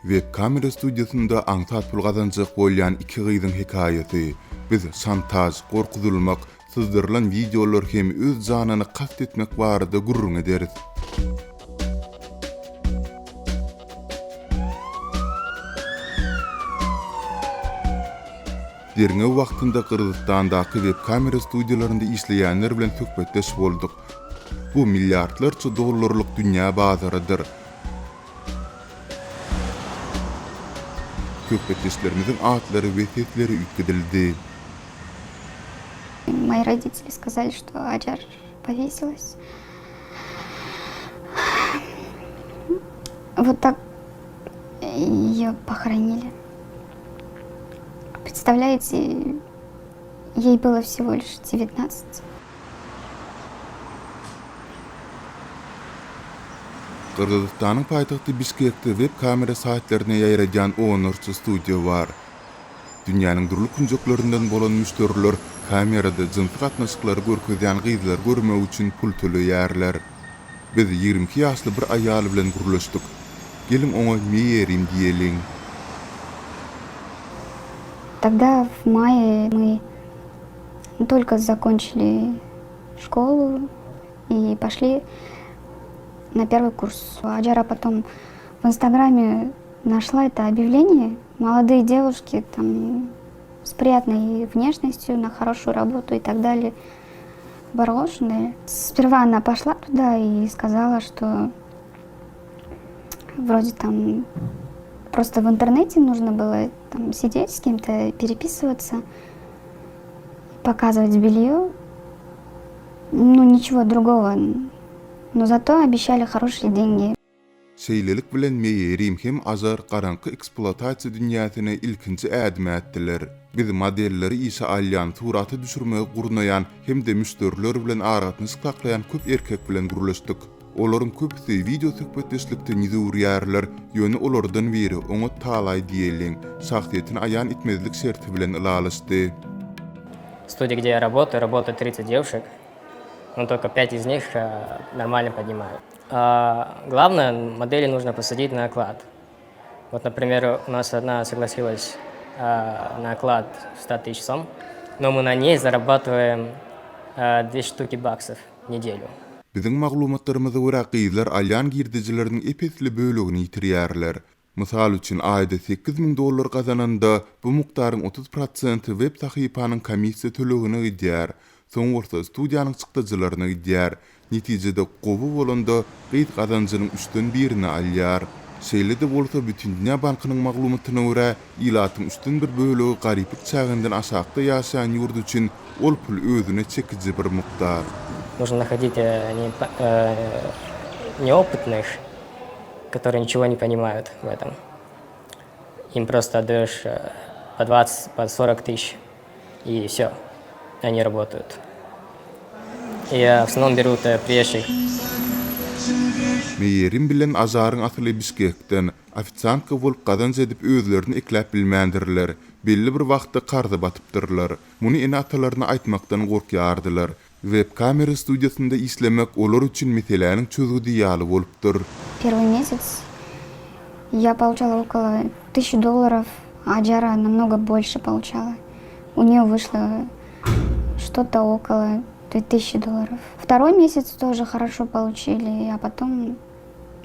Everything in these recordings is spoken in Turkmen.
Web kamera studiýasynda aňsat pul gazanjak bolýan iki gyzyň hekaýasy. Biz şantaž, gorkuzylmak, syzdyrylan wideolar hem öz janyna kast etmek barada gürrüň ederis. Derňew wagtynda Gyrgyzystandaky web kamera studiýalarynda işleýänler bilen söhbetdeş bolduk. Bu milliardlarça dollarlyk dünýä bazarydyr. Söhbetdeşlerimiziň atlary we sesleri üýtgedildi. Мои родители сказали, что Аджар повесилась. Вот так ее похоронили. Представляете, ей было всего лишь 19. Gyrgyzystanyň paýtagty Bişkekde web kamera saýtlaryny ýaýradýan onlarça studiýa bar. Dünýäniň dürli künjeklerinden bolan müşderiler kamerada jynsy gatnaşyklary görkezýän gyzlary görmek üçin pul töleýärler. Biz 22 ýaşly bir aýal bilen gürleşdik. Geliň oňa Meýerim diýeliň. Тогда в мае мы только закончили школу и пошли на первый курс. Аджара потом в Инстаграме нашла это объявление. Молодые девушки там с приятной внешностью, на хорошую работу и так далее. Брошенные. Сперва она пошла туда и сказала, что вроде там просто в интернете нужно было там сидеть с кем-то, переписываться, показывать белье. Ну, ничего другого. Но зато обещали хорошие деньги. Şeýlelik bilen Meýerim hem Ažar garaňky ekspluatasiýa dünýäsine ilkinji ädim ätdiler. Biz modelleri işe alýan, surata düşürmegi gurnaýan hem-de müşderiler bilen aragatnaşyk saklaýan köp erkek bilen gürleşdik. Olaryň köpüsi wideo söhbetdeşlikden ýüz öwürýärler, ýöne olardan biri, oňa Talaý diýeliň, şahsyýetini aýan etmezlik şerti bilen ylalaşdy. В студии, где я работаю, работает 30 девушек, но только 5 из них нормально поднимают. А главное, модели нужно посадить на оклад. Вот, например, у нас одна согласилась на оклад 100 тысяч сом, но мы на ней зарабатываем 2 штуки баксов в неделю. Biziň maglumatlarymyza görä, gyzlar alýan girdejileriniň ep-esli bölegini ýitirýärler. Mysal üçin, aýda 8000 dollar gazananda, bu mukdaryň 30 prosenti web sahypanyň komissiýa tölegine gidýär, soň bolsa studiýanyň çykdajylaryna gidýär. Netijede, gowy bolanda, gyz gazanjynyň üçden birini alýar. Şeýle-de bolsa, Bütindünýä bankynyň maglumatyna görä, ilatyň üçden bir bölegi garyplyk çäginden aşakda ýaşaýan ýurt üçin ol pul özüne çekiji bir mukdar. Нужно находить неопытных, которые ничего не понимают в этом. Им просто отдаешь по 20, по 40 тысяч, и все, они работают. И в основном берут приезжих. Meýerim bilen Ažaryň asyly Bişkekden. Ofisiantka bolup gazanç edip özlerini ekläp bilmändirler. Belli bir wagtda karza batypdyrlar. Muny ene-atalaryna aýtmakdan gorkýardylar. Web kamera studiýasynda işlemek olar üçin meseläniň çözgüdi ýaly bolupdyr. Первый месяц я получала около тысячи долларов, а Аджара намного больше получала. У нее вышло что-то около 2000 долларов. Второй месяц тоже хорошо получили, а потом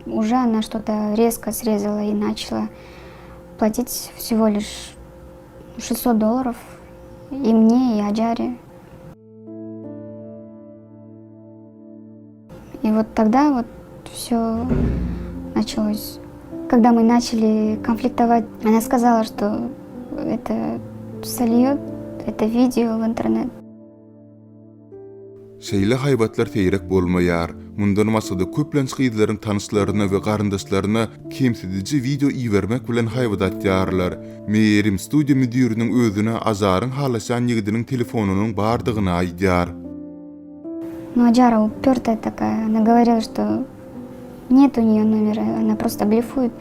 уже она что-то резко срезала и начала платить всего лишь 600 долларов и мне, и Аджаре. И вот тогда вот все началось. Когда мы начали конфликтовать, она сказала, что это сольет это видео в интернет. Şeýle haýbatlar seýrek bolmaýar. Mundan başga-da köplenç gyzlaryň tanyşlaryna we garyndaşlaryna kemsidiji wideo ibermek bilen haýbat atýarlar. Meýerim studiýa müdiriniň özüne Ažaryň halaşýan ýigidiniň telefonynyň bardygyny aýdýar. Ну, Аджара упертая такая. Она говорила, что нет у нее номера, она просто блефует.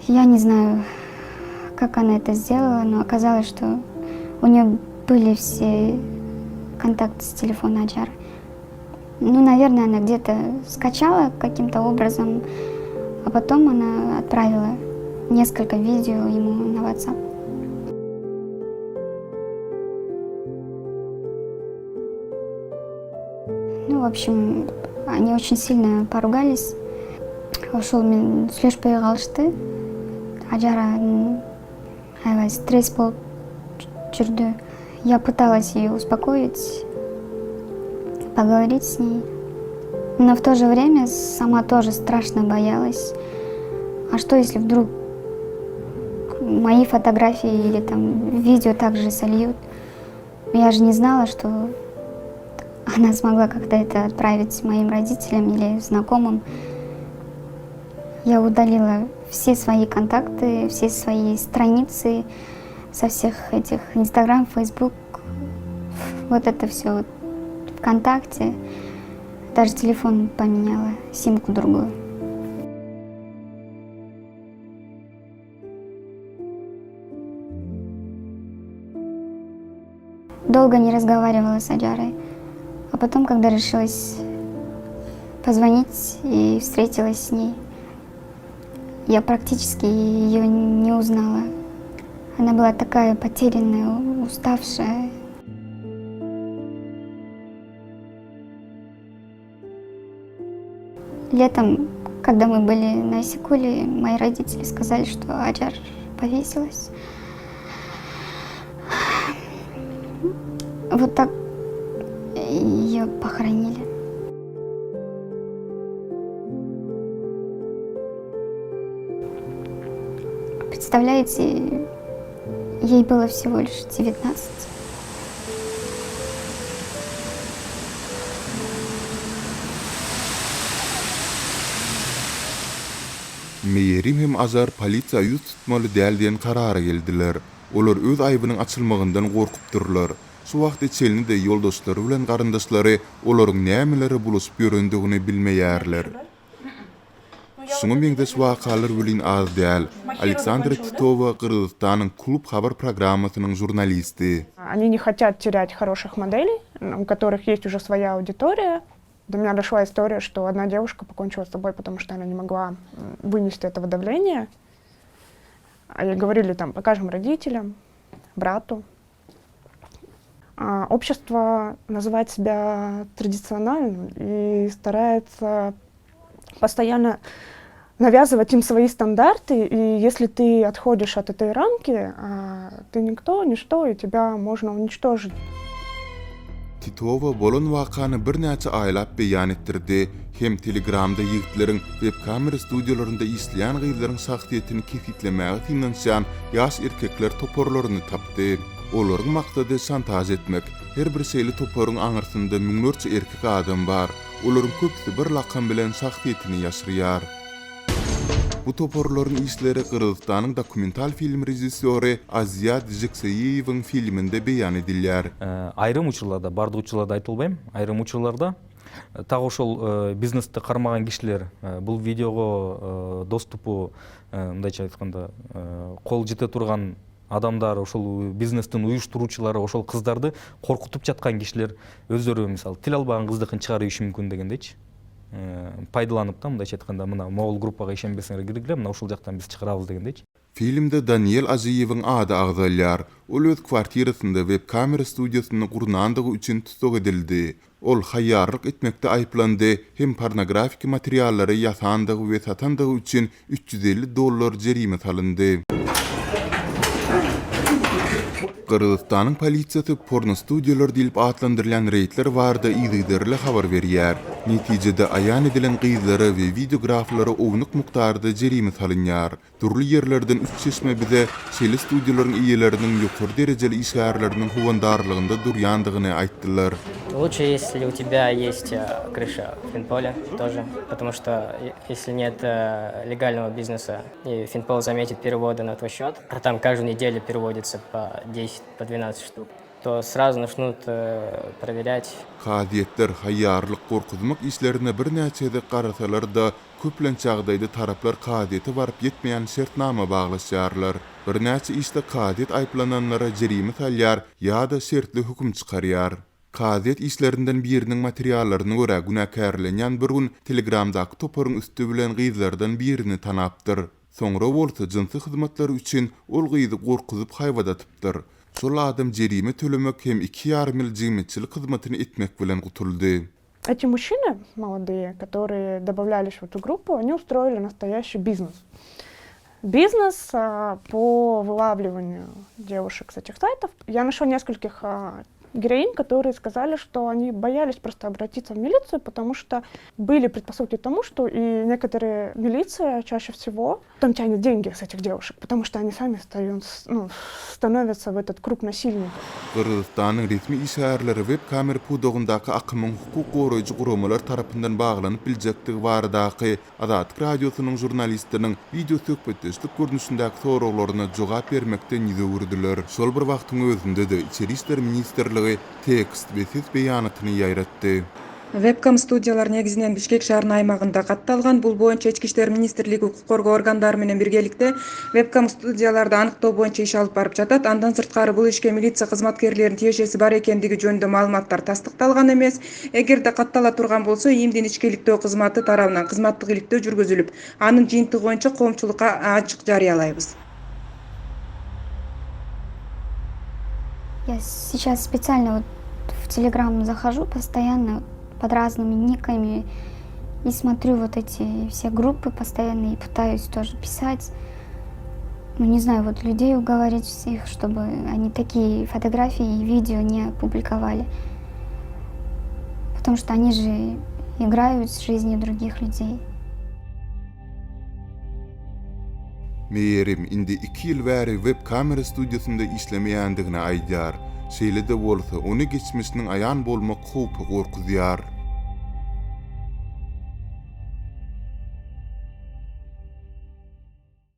Я не знаю, как она это сделала, но оказалось, что у нее были все контакты с телефона Аджары. Ну, наверное, она где-то скачала каким-то образом. А потом она отправила несколько видео ему на WhatsApp. Ну, в общем, они очень сильно поругались. Ошол менен сүйлөшпөй калышты. Ажара аябай стресс болуп жүрдү. Я пыталась ее успокоить, поговорить с ней. Но в то же время сама тоже страшно боялась. А что, если вдруг мои фотографии или там видео также сольют? Я же не знала, что она смогла как-то это отправить моим родителям или знакомым. Я удалила все свои контакты, все свои страницы со всех этих Инстаграм, Фейсбук, вот это все ВКонтакте. Даже телефон поменяла, симку другую. Долго не разговаривала с Аджарой. А потом, когда решилась позвонить и встретилась с ней, я практически ее не узнала. Она была такая потерянная, уставшая. Летом, когда мы были на Иссык-Куле, мои родители сказали, что Аджар повесилась. Вот так ее похоронили. Представляете, ей было всего лишь 19. Meýerim hem Ažar polisiýa ýüz tutmaly däl diýen karara geldiler. Olar öz aýbynyň açylmagyndan gorkupdyrlar. Şu wagta çenli-de ýoldaşlary bilen garyndaşlary olaryň nämelere bulaşyp ýörendigini bilmeýärler. Şuňa meňzeş wakalar welin az däl. Aleksandra Titowa Gyrgyzystanyň Klub habar programmasynyň žurnalisti. Они не хотят терять хороших моделей, у которых есть уже своя аудитория. До меня дошла история, что одна девушка покончила с собой, потому что она не могла вынести этого давления. А ей говорили там, покажем родителям, брату. А общество называет себя традициональным и старается постоянно навязывать им свои стандарты, и если ты отходишь от этой рамки, ты никто, ничто, и тебя можно уничтожить. Titowa bolan wakany birnäçe aýlap beýan etdirdi hem Telegramda ýigitleriň web-kamera studiýalarynda işleýän gyzlaryň şahsyýetini kesgitlemäge synanyşýan ýaş erkekler toparlaryny tapdy. Olaryň maksady şantaž etmek. Her bir şeýle toparyň aňyrsynda müňlerçe erkek adam bar. Olaryň köpüsi bir lakam bilen şahsyýetini ýaşyrýar. Bu toparlaryň işleri Gyrgyzystanyň dokumental film režissýory Aziýat Žekseýewiň filminde beýan edilýär. Aýrym учурларда, бардык учурларда айта албайм, айрым учурларда так ошол бизнести кармаган кишилер бул видеого доступу мындайча айтканда кол жете турган адамдар, ошол бизнестин уюштуруучулары, ошол кыздарды коркутуп жаткан кишилер өздөрү мисалы тил албаган кыздыкын чыгарып ийиши мүмкүн дегендейчи пайдаланып да, мындайча айтканда, мына могул группага ишенбесеңер киргиле, мына ушул жактан биз чыгарабыз дегендейчи. Filmde Daniel Ažyýewiň ady agzalýar. Ol öz kwartirasynda web-kamera studiýasyny gurnandygy üçin tussag edildi. Ol haýýarlyk etmekde aýyplandy hem pornografiki materiallary ýasandygy we satandygy üçin 350 dollar jerime salyndy. Gyrgyzystanyň polisiýasy pornostudiýalar diýlip atlandyrylýan reýdler barada yzygiderli habar berýär. Netijede aýan edilen gyzlara we wideograflara ownuk mukdarda jerime salynýar. Dürli ýerlerden üç çeşme bize şeýle studiýalaryň eýeleriniň ýokary derejeli işgärleriniň howandarlygynda durýandygyny aýtdylar. Лучше, если у тебя есть крыша в Финполе тоже, потому что если нет легального бизнеса, и Финпол заметит переводы на твой счет, а там каждую неделю переводится по 10, по 12 штук, то сразу начнут проверять. Kazyýetler haýýarlyk gorkuzmak işlerine birnäçe gezek garasalar-da, köplenç ýagdaýda taraplar kazyýete baryp ýetmeýän şertnama baglaşýarlar. Birnäçe işde kazyýet aýyplananlara jerime salýar ýa-da şertli höküm çykarýar. Kazyýet işlerinden biriniň materiallaryna görä, günäkärlenýän bir gün Telegramdaky toparyň üsti bilen gyzlardan birini tanapdyr. Soňra bolsa jynsy hyzmatlary üçin ol gyzy gorkuzyp haýbat atypdyr. Şol adam jerime tölemek hem iki ýarym ýyl jigmetçilik hyzmatyny etmek bilen gutuldy. Эти мужчины молодые, которые добавлялись в эту группу, они устроили настоящий бизнес. Бизнес по вылавливанию девушек с этих сайтов. Я нашла нескольких героинь, которые сказали, что они боялись просто обратиться в милицию, потому что были предпосылки к тому, что и некоторые милиция чаще всего там тянет деньги с этих девушек, потому что они сами ну, становятся в этот круг насильников. Gyrgyzystanyň resmi işgärleri web kamera pudagyndaky akymyň hukuk goraýjy guramalar tarapyndan baglanyp biljekdigi baradaky Azatlyk Radiosynyň žurnalistiniň wideosöhbetdeşlik görnüşindäki soraglaryna jogap bermekden ýüz öwürdiler. Şol bir wagtyň özünde-de, Içeri işler ministrligi tekst we ses beýanatyny ýaýratdy. Webcam studiýalar negizinen Bişkek şäheriniň aýmagynda gatdalgan. Bul boýunça Içki işler ministrligi hukuk gorag organlary menen birgelikde webcam studiýalardy anyktoo boýunça iş alyp baryp žatat. Andan syrtgary bul işke milisiýa hyzmatkerleriniň tiýeşesi bar ekendigi žönünde maglumatlar tastyktalgan emes. Egerde kattala turgan bolsa, IIMdin içki iliktөө кызматы тарабынан кызматтык иликтөө жүргүзүлүп, анын жыйынтыгы боюнча коомчулукка ачык жарыялайбыз. Я сейчас специально вот в Телеграм захожу постоянно под разными никами и смотрю вот эти все группы постоянно и пытаюсь тоже писать. Ну, не знаю, вот людей уговорить всех, чтобы они такие фотографии и видео не публиковали. Потому что они же играют с жизнью других людей. Meýerim indi iki ýyl bäri web kamera studiýasynda işlemeýändigini aýdýar. Şeýle-de bolsa, ony geçmişiniň aýan bolmak howpy gorkuzýar.